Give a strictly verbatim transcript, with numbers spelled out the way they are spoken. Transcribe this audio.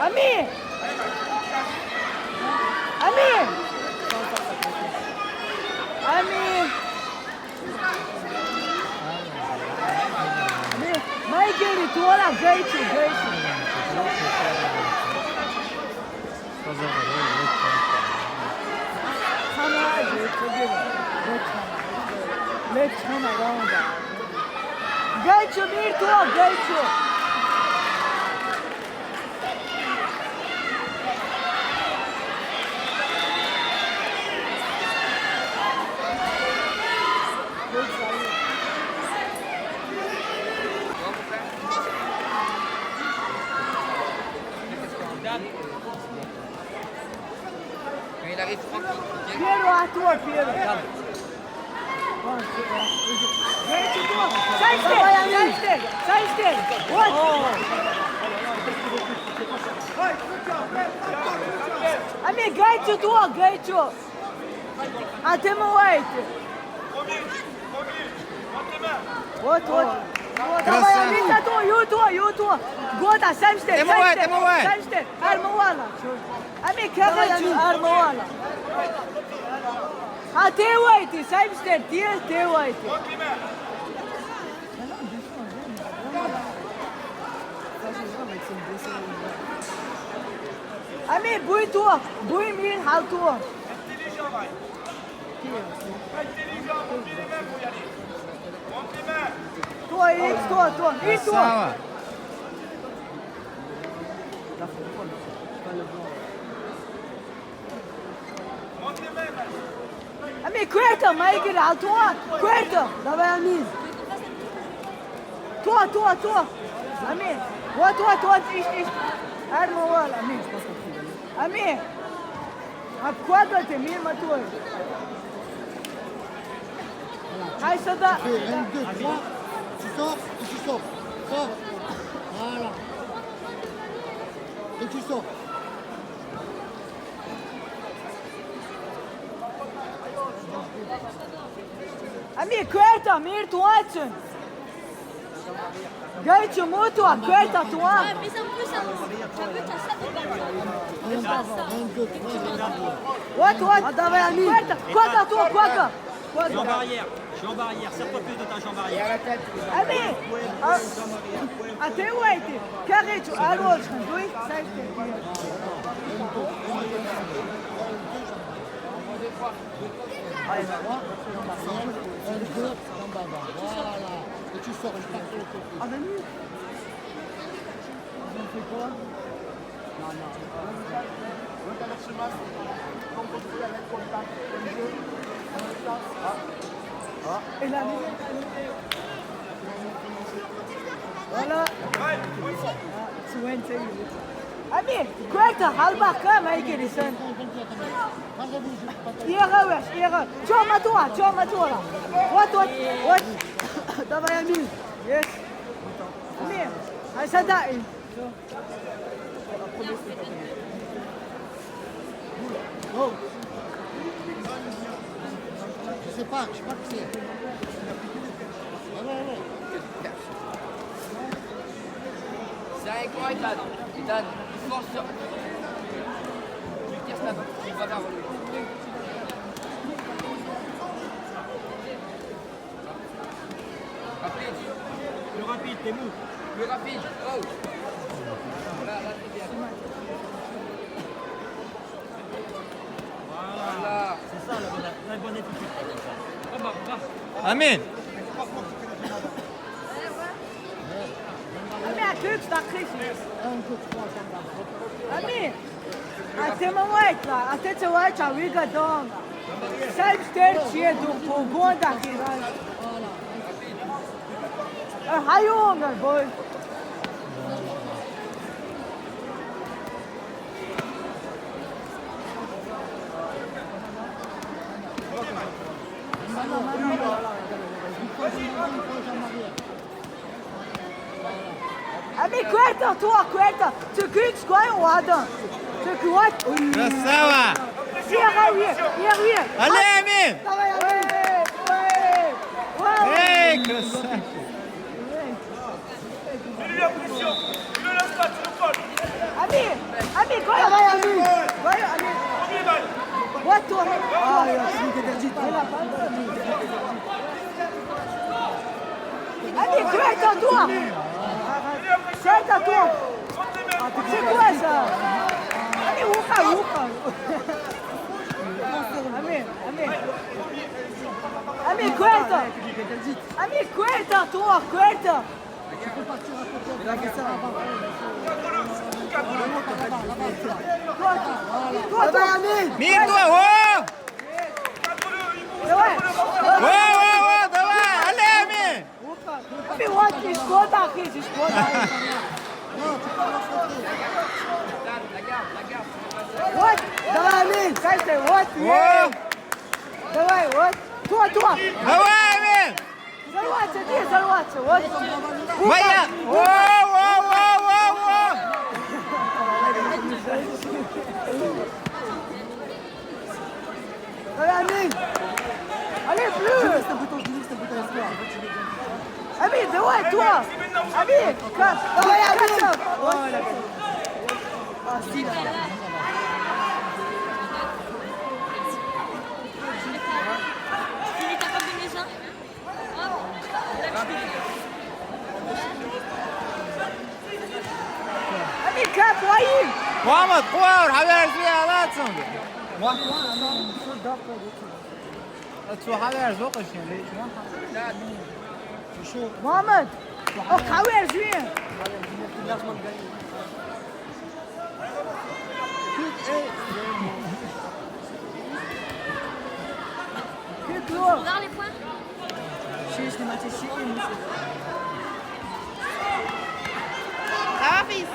Ami! Ami! Ami! Ami! Michael, tu ora gaichu, gaichu. Come on, let's go. Let's turn around. Gaichu, Mirto, gaichu. Quand il arrive, tranquille, ok ? Piero, à toi, Piero. Side step, side step, side step. What? Ami, gaichu, tu, gaichu. Atema white. What, what? What? Давай, Амин, tu, you tu, you tu. Goda, side step, side step, side step. Arma wala. Ami, kama arma wala. Ate white, side step, tie, te white. Ami, bui tu, bui mi, how tu. Toi, toi, toi, toi. Ami, kuerta, Michael, how tu. Kuerta, давай, Амин. Toi, toi, toi. Ami, what, what, what, ish, ish. Arma wala, Ami. Ami. Apkuaga te mi matoi. Hai, sada. Fais un, deux, trois. Tu sors, et tu sors. Sors. Voilà. Et tu sors. Ami, kuerta, Mirto, Watson. Gaichu, mutua, kuerta, tua. What, what? Kuerta, kuerta, tua, kuerta. Jean Barrière, Jean Barrière, serre-toi plus de ta Jean Barrière. Ami, ate white, karichu, arroz, dui, side step. Allez, trois, un, deux, voilà. Et tu sors, je passe de l'autre côté. Ah, mais nous, on fait quoi ? Non, non. Regarde ce masque. Donc, on peut aller contact. Et là, voilà. Ami, kuerta, halba, kama, ikirisan. Ira, wes, ira. Choma tua, choma tua. What, what, what? Давай, Ami. Yes. Ami, I said that. Oh. Je sais pas, je crois que c'est. Ouais, ouais, ouais. C'est avec moi, Ethan. Ethan, force sur. Tu casses la barre, tu vas voir. Rapide. Plus rapide, t'es mou. Plus rapide. Oh. Là, là, c'est bien. Voilà. C'est ça la bonne, la bonne attitude. Va, va, va. Amin. Ami, athletes, athletes. Ami, atema white la, atete white la, wiga donga. Side step, chie do, pogonda, kirai. Hayunga, boy. Амин, кверта, туа, кверта. Цу куьйгаш гой, ладан. Цу куьйгаш. Красава! Иер, иер, иер, иер. Алле, Амин! Давай, Амин! Эй, красавчик! Амин, Амин, гой, давай, Амин! Гой, Амин! Вот он! Ай, я, Амин, кверта, туа! Кверта, туа! C'est quoi ça? Амин, ухай, ухай! Амин, Амин! Амин, кверта! Амин, кверта, туа, кверта! Давай, Амин! Мир, туа, о! Давай! О, о, о, давай! Алле, Амин! Амин, вот, из года, из года. Вот, давай, Амин, дальше, вот, о! Давай, вот. Туа, туа. Давай, Амин! Взорваться, где взорваться? Вот. Моя! О, о, о, о, о! Давай, Амин! Allez, plus! Амин, давай, туа! Амин, как? Давай, Амин! Ой, là, là. А, si, là, là. Амин, как, Ваим? Мугьаммад, къувар, хьавер зуьн алацун. Цу хьавер зуькъа шин лечна. Мугьаммад, о, хьавер зуьн. Куьг, э, Куьг, о. Regarde les points. Шиш, нимат, шиш, нимат. Давай, физ.